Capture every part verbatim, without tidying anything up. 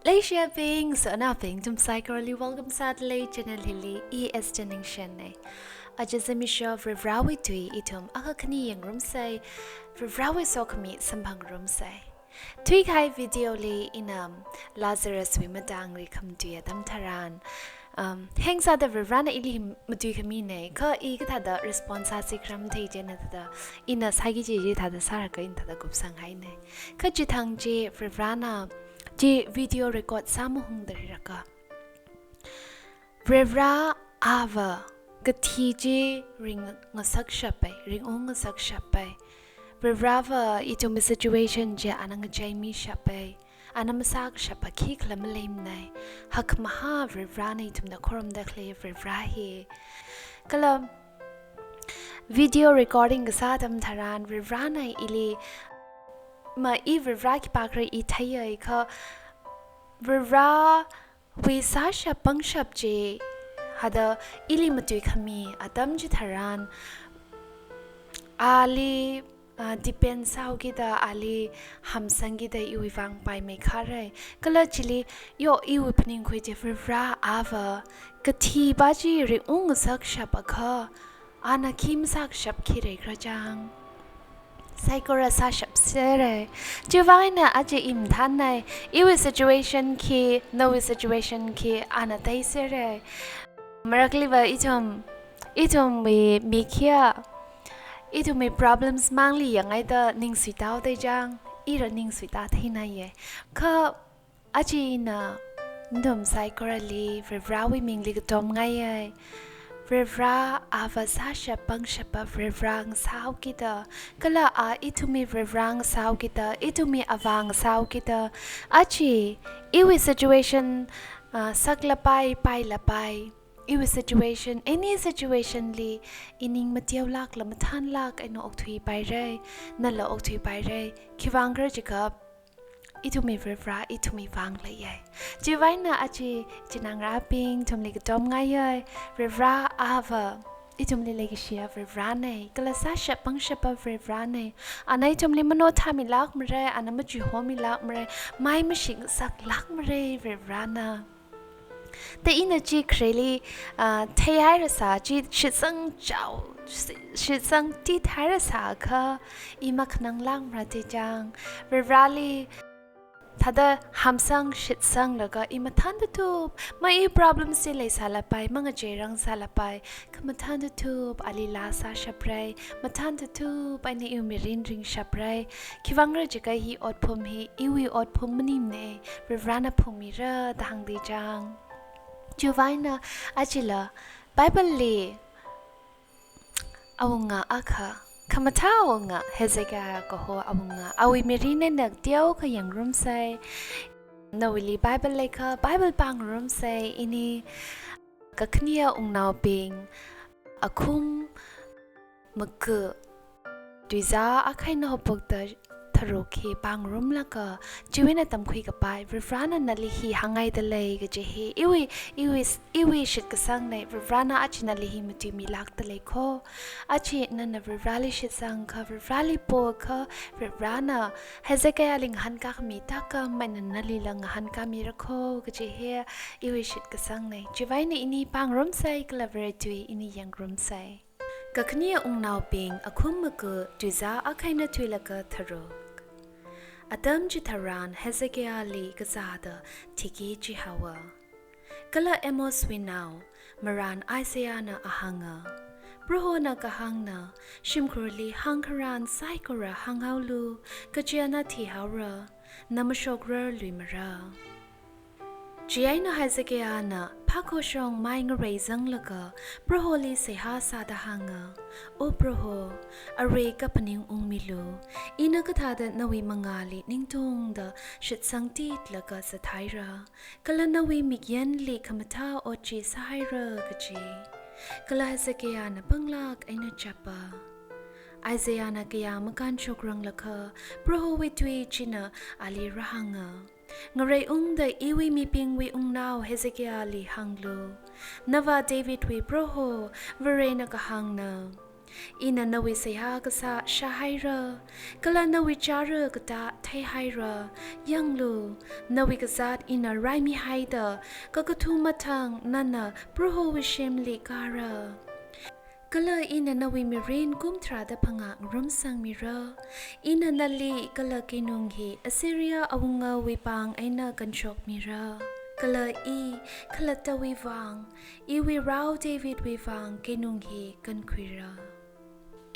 Leishiyabing, sonaobing, nathum saikorali welcome sādalei channel hili. I Esther Ningshen nei. Aja zimiksho Varivarāwui tui ithum akha khani yangrumsei, Varivarāwui sokhami samphangrumsei. Thuikahai video li ina Lazarus wui matangli khamatui atam tharan, um, heng sāda Varivarāna ili hi matuikhami nei, kha i kathāda response sāsi kharam thei chieina thāda, ina sāki kaji chi thāda sālaga ina thāda kupsanghainei. Kha chithang chi Varivarāna chi video record sāmahungda leilakha, Varivarā Ava kathi chi ringngasakshappai, ringungngasakshappai. Varivarāva ithumwui situation chi ana ngacheimishappai, ana masākashapa khikhala maleimanei. Hakkhamahā Varivarāna, ithumna khorumda khalei Varivarā hi. Kala video recording kasā atam tharan Varivarāna ili, ma i Varivarā khipākhala i theiyei kha, Varivarāwui sāshap pangshap chi hāda ili matuikhami atam chitharan, ali, ah, depend sāhaokida, ali hamsangkida iwui vang paimeikharei. Kala chili yo iwui phaningkhui chi Varivarā Ava kathi pa chi ringungngasakshapakha, ana khi masākashap khi leikhala chang, saikora sāshapserei. Chiwui vang eina aja i mathānnei, iwui situation khi, nawui situation khi ana theiserei. Marakliva ithum, ithumwui mik hiya ithumwui problems mangli yanghaida ningsuitāhaodei chang, ira ningsuitā theinaiye. Kha aja ina nathum saikorali Varivarāwui mingli katomngaiyei. Varivarā Ava sāshap pangshapa Varivarā ngasāhaokida, kala a ithumwui Varivarā ngasāhaokida, ithumwui Avā ngasāhaokida, aja iwui situation, ah, saklapai, pailapai, iwui situation, any situation li i ning mateolākla mathānlāk eina okthuipairei, nala okthuipairei. Khiwui vang khala jiakha, ithumwui Varivarā ithumwui vang leiye. Chiwui vang eina aja ichinā ngarābing, nathumli katomngaiyei, Varivarā Ava ithumli leikashiya Varivarānei, kala sāshap pangshapa Varivarānei. Ana ithumli manothāmilākmarei, ana machuihomilākmarei, mai mashingasaklākmarei Varivarāna. Te ina chi khareli, ah, theihairasā, chi shitsang chao, shitsang tithairasākha, i makhananglākmara dei chang. Varivarāli thāda hamsang shitsanglaga i mathānda thup, ma i problems chi leisālapai, mangacheirang sālapai, kha mathānda thup ali laa sāshaprei, mathānda thup eina iwui mirin ringshaprei. Khiwui vang khala jiakha hi otphun hi iwui otphun maningnei, Varivarāna phungmira da hāngdei chang. Chiwui vang eina ajala Bible li awunga akha, khamathā awunga, Hezekiah kaho awunga, awui mirin eina kateokha yangrumsei. Nawuili Bible leikha Bible pāngarumsei. Ini Kakhane Wungnaobing, akhum maga, tuizā akha eina haophokta tharuk hi pāngarumlaga, chiwui eina tamkhui kapai, Varivarāna nali hi hāngngaidalei kaji hi, iwui, iwui, iwui shitkasangnei, Varivarāna aja nali hi matuimilākdalei kho. Aja nana Varivarāli shitsangakha, Varivarāli poakha, Varivarāna Hezekiahli ngahānkākhami thākhameina nalila ngahānkāmira kho kaji hi iwui shitkasangnei. Chiwui vang eina ini pāngarumsei kala Vare tui ini yangrumsei. Kakhane Wungnaobing, akhum maga, tuizā akha eina thuilaga tharuk. Atam chitharan Hezekiahli kazāda thiki chihaowa. Kala Amozwui nao, marān Isaiahna ahānga, Prohona kahāngna, shimkhurli hāngkharān saikora hānghaolu, kaja na thihaora, na mashokrarluimara. Chieina Hezekiahna phākhoshong mai ngareizanglaga Proholi seihā sāda hānga, O Proho, arui kaphaning ungmilu, ina kathāda nawui mangāli ningtongda shitsangtitlaga zathaira, kala nawui mikyanli khamathā ot chi sāhaira kaji. Kala Hezekiahna panglāk eina chapa. Isaiahna kayā makānshokranglakha, Prohowui tui china ali rāhānga, Ngareiungda iwui mibingwui wungnao Hezekiahli hānglu, Navā Davidwui Proho, Varena kahāngna, Ina nawui seihā kasā shāhaira, kala nawui chara katā theihaira. Yanglu, nawui kazāt ina raimihaida, kakathuma thang nana Prohowui shimli kāra. Kala ina nawui mirin kum tharāda phangā ngarumsangmira. Ina nali kala keinung hi Assyria awungawui pāng eina kanshokmira. Kala i khalattawui vang, iwui rao Davidwui vang keinung hi kankhuira.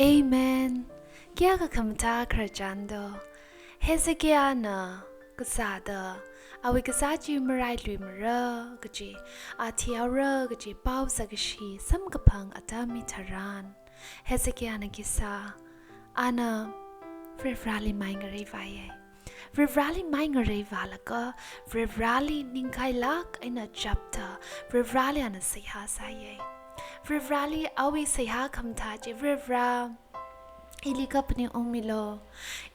Amen. Kayākha khamathā khararchan do. Hezekiahna kazāda, awui kazāt chi marailuimara kaji, a thihaora kaji pao sākashi samkaphang atam hitharan, Hezekiahna khi sā, ana Varivarāli mai ngareivāya. Varivarāli mai ngareivālaga, Varivarāli ningkailāk eina chapda, Varivarāli ana seihā sāya. Varivarāli awui seihā khamathā chi, Varivarā, ili kaphaning ungmilu.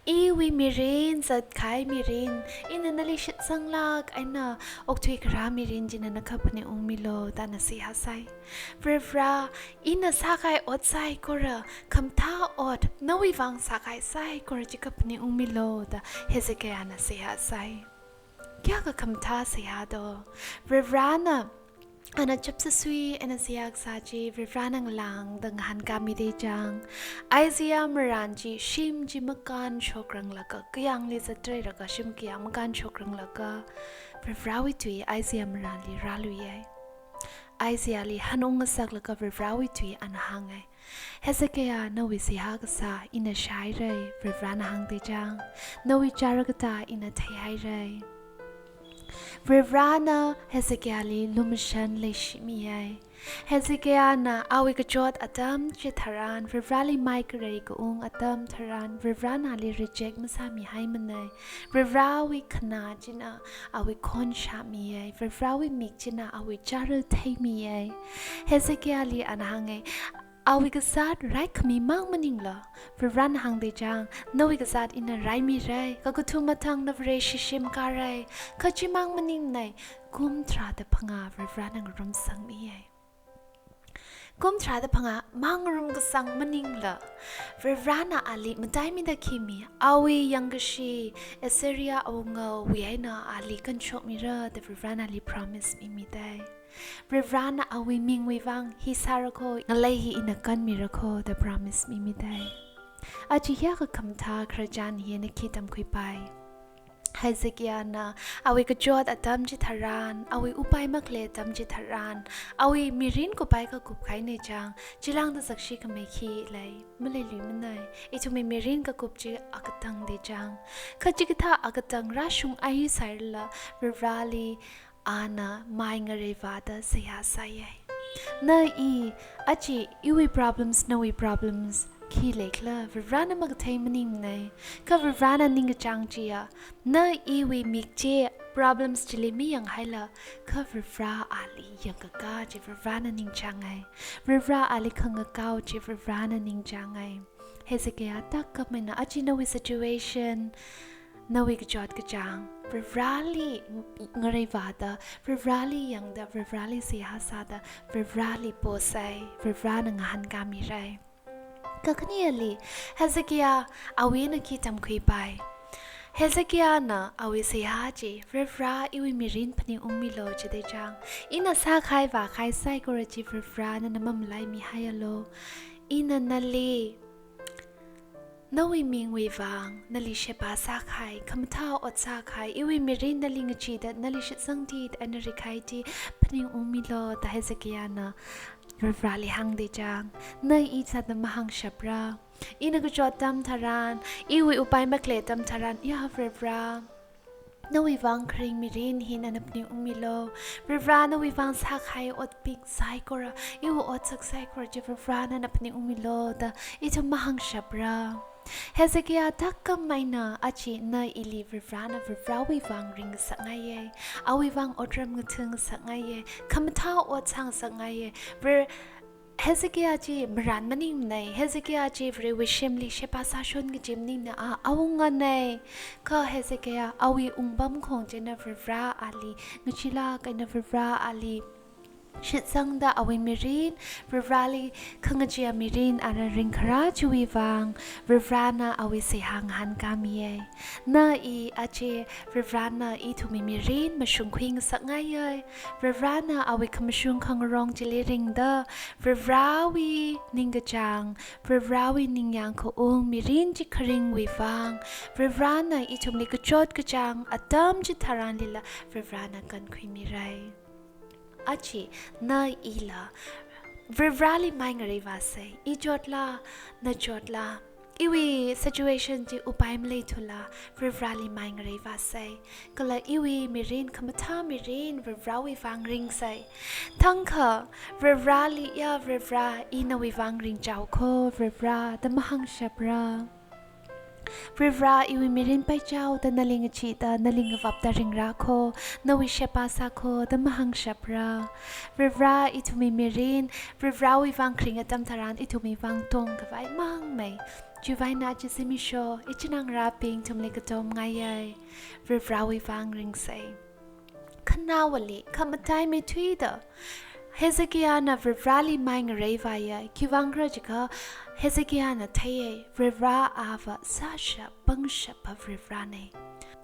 Iwui mirin, zatkahai mirin, ina nali shitsanglāk eina okthui kharā mirin chi nana kaphaning ungmilu da ana seihā sāi. Varivarā, ina sākahai ot saikora, khamathā ot, nawui vang sākahai saikora chi kaphaning ungmilu da Hezekiahna seihā sāi. Kayākha khamathā seihā do. Varivarāna ana chapsāsui eina seihā kasā chi, Varivarāna ngalāngda ngahānkāmida chang, Isaiah marān chi shim chi makānshokranglaga, kayāngli zatrailaga, shim kayāng makānshokranglaga, Varivarāwui tui Isaiah marānli rāluiya. Isaiahli hanung ngasaklaga Varivarāwui tui ana hānga. Hezekiah, nawui seihā kasā ina shāhaira, Varivarāna hāngda chang, nawui chara katā ina theihaira. Varivarāna Hezekiahli lumashan leishimiya. Hezekiahna awui kachot atam chitharan, Varivarāli mai kharei kaung atam tharan, Varivarāna ali reject masāmihaimana. Varivarāwui khanā china awui khon shāmiya. Varivarāwui mik china awui chara theimiya. Hezekiahli ana hānga, awui kazāt raikhami mang maningla, Varivarāna hāngda chang, nawui kazāt ina raimira, kakathuma thang na Vareshi shim kāra, kha chimang maningmana, kum tharāda phangā Varivarāna ngarumsangmiya. Kum tharāda phangā mang ngarumkasang maningla, Varivarāna ali mataimida khimi, awui yangkashi Assyria awungawui eina ali kanshokmira da Varivarāna ali promise mimida. Varivarāna awui mingwui vang hi sāra kho, ngalei hi ina kanmira kho da promise mimida. Aja kayākha khamathā khararchan hi ina khi tamkhuipai. Hezekiahna awui kachot atam chitharan, awui upai makhalei atam chitharan, awui mirin kupai kakup kahaina chang, chilāngda sakshi khamei khi lei, maleiluimana. Ithumwui mirin kakup chi akatangda chang. Kha chikathā akatang rāshung ahi sālala, Varivarāli ana mai ngareivāda seihā sāya. Na i, aja iwui problems, nawui problems khi leikhala, Varivarāna makathei maningmana. Kha Varivarāna ningkachāng chiya, na iwui mik chi problems chili mayanghaila, kha Varivarā ali yangkakā chi Varivarāna ningchānga. Varivarā ali khangakao chi Varivarāna ningchānga. Hezekiah, thākhameina aja nawui situation, nawui kachot kachāng Varivarāli ngareivāda, Varivarāli yangda, Varivarāli seihā sāda, Varivarāli posai, Varivarāna ngahānkāmira. Kakhaneli, Hezekiah awui eina khi tamkhuipai. Hezekiahna awui seihā chi, Varivarā iwui mirin phaningungmilu jida chang, ina sākahai vākahai saikora chi Varivarā nana mamalaimihaialu. Ina nali, nawui mingwui vang, nali sheba sākahai, khamathā ot sākahai, iwui mirin nali ngacheeda, nali shitsangtida eina rikahai chi phaningungmilu da Hezekiahna Varivarāli hāngda chang, na i sāda mahāngshapra. Ina kachot atam tharan, iwui upai makhalei atam tharan, ya Varivarā, nawui vang kharing mirin hi nana phaningungmilu. Varivarā nawui vang sākahai otpik saikora, iwui otsak saikora chi Varivarā nana phaningungmilu da ithum mahāngshapra. Hezekiah thākhameina aja na ili Varivarāna Varivarāwui vang ringngasakngaiya, awui vang otram ngathāngasakngaiya, khamathā ot sāngasakngaiya. Var- Hezekiah chi marān maningmana, Hezekiah chi Varewui shimli sheba sāshon kaji maningmana, a awungana. Kha Hezekiah awui wungpamkhong china Varivarā ali ngacheelāk eina Varivarā ali shitsangda awui mirin, Varivarali khangachee mirin ana ringkharā chiwui vang, Varivarana awui seihā ngahānkāmiya. Na i aja Varivarana ithumwui mirin mashungkhui ngasakngaiya. Varivarana awui khamashung khangarong chili ringda, Varivarawui ningkachāng, Varivarawui ningyāng khaung mirin chi kharingwui vang, Varivarana ithumli kachot kachāng atam chitharanlila Varivarana kankhuimira. Aja, na ila Varivarali mai ngareivāsa. I chotla, na chotla, iwui situation chi upai maleithula, Varivarali mai ngareivāsa. Kala iwui mirin khamathā mirin Varivarawui vang ringsa. Thangkha Varivarali ya Varivara, i nawui vang ringchao kho Varivara da mahāngshapra. Varivara, iwui mirin paichaoda nali ngacheeda, nali ngavapda ringra kho, nawui sheba sā kho da mahāngshapra. Varivara, ithumwui mirin Varivarawui vang kharing atam tharan ithumwui vang tongkhavai mangmei. Chiwuivang aja zimiksho ichinā ngarābing nathumli katomngaiya. Varivarawui vang ringsa. Khanaowali khamataimeithuida Hezekiahna Varivarali mai ngareivāya. Khiwuivang khala jiakha Hezekiahna theiya, Varivara ava sāshap pangshapa Varivarana.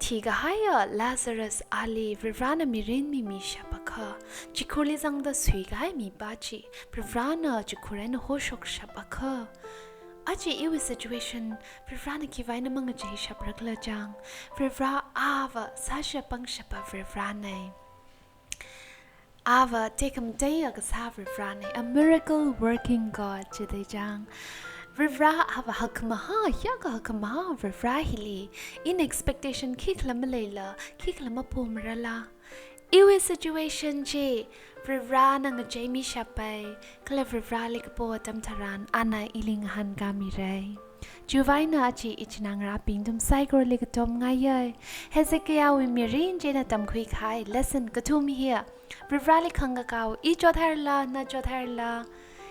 Thikahaiya Lazarus ali Varivarana mirin mimishapakha, chikhurli zangda suikahai mipā chi Varivarana chikhur eina hoshokshapakha, aja iwui situation Varivarana khiwuivang mangacheishapra khala chang, Varivara ava sāshap pangshapa Varivarana. Ava tekhamateiya kasā Varivarana, a miracle working God jida chang. Varivara ava hakkhamahā, hiyākha hakkhamahā Varivara hili, ina expectation khikhala maleila, khikhala mapomarala, iwui situation chi Varivarana ngacheimishapai, kala Varivarali kapo atam tharan ana ili ngahānkāmira. Chiwuivang aja ichinā ngarābing nathum saikorali katomngaiya. Hezekiahwui mirin china tamkhuikahai lesson kathum hiya. Varivarali khangkakao, i chothairala, na chothairala,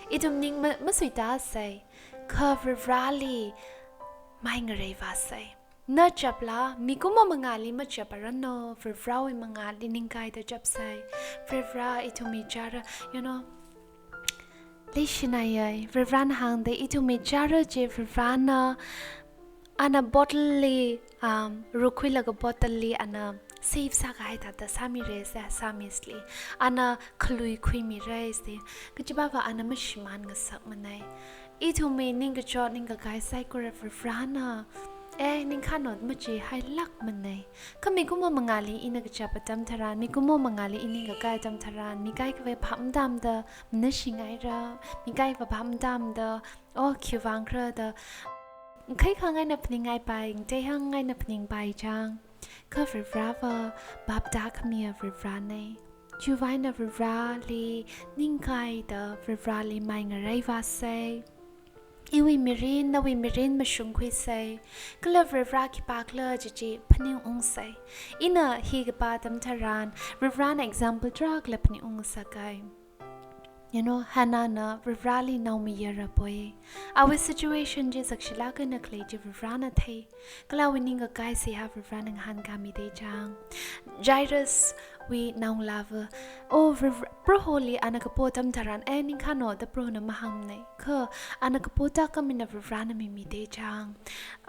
ithum ning ma-, masuitāsa. Kha Varivarali mai ngareivāsa. Na chapla, mikumo mangāli machaparanu, Varivarawui mangāli ningkaida chapsa. Varivara ithumwui chara, you know, leishinaya, Varivarana hāngda ithumwui chara chi Varivarana ana bottle li, um, rukhuilaga bottle li ana save sākahai thāda sāmira sa, psalmist li. Ana khalui khuimira sa. Kachipāva ana mashimān ngasakmana. Ithumwui ningkachot ningkakai saikora Varivarana, eh, ningkhano machihailākmana. Kha mikumo mangāli ina kachap atam tharan, mikumo mangāli i ningkakai atam tharan, mi kaikhawui phap matamda manashingaira, mi kaikhawui phap matamda, oh, khiwuivang khala da, ngakhai khangai eina phaningngai pai, ngatei khangai eina phaningpai chang. Kha Varivarava phap tākhamiya Varivarana. Chiwuivang Varivarali ningkaida Varivarali mai ngareivāsa. Iwui mirin, nawui mirin mashungkhuisa. Kala Varivara khipākhala chi chi phaningungsa. Ina hi kapā atam tharan, Varivarana example tarākha phaningung ngasaka. You know, Hannahna Varivarali naomayara poi. Awui situation chi sakshilāk eina khalei chi Varivarana thei. Kala awui ningkakai seihā Varivarana ngahānkāmida chang. Jairuswui naongalāva, oh, Varivara, Proholi ana kapo atam tharan, eh, ningkhano da Prohona mahāngmana. Kha ana kapo tākam eina Varivarana mimida chang.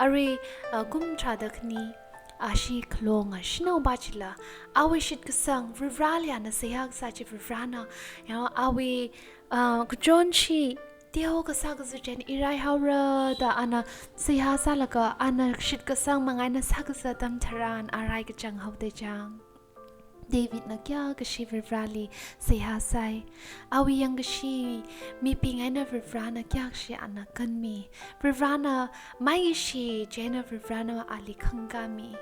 Arui, uh, kum tharāda khani, ashee khalonga shanaopā chila, awui shitkasang Varivarali ana seihā kasā chi Varivarana, you know, awui, uh, kachonshi teo kasā kaza chieina i raihaora da ana seihā sālaga ana shitkasang manga eina sākazā atam tharan a rai kachang haoda chang. Davidna kayākha kashi Varivarali seihā sai. Awui yangkashi mibing eina Varivarana kayākha kashi ana kanmi. Varivarana maikashi chieina Varivarana ali khangkāmi.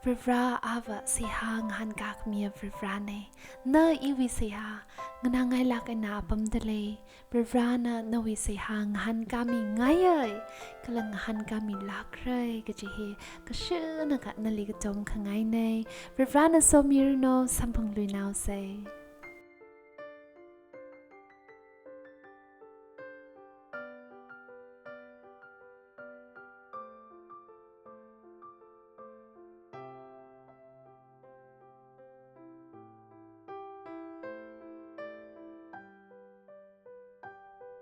Varivara ava seihā ngahānkākhamiya Varivarana. Na iwui seihā nganāngailāk eina apamda lei. Varivarana nawui seihā ngahānkāmingaiya, kala ngahānkāmilākra kaji hi kashunakha nali katom khangaina. Varivarana somiranu, samphangluinaosa.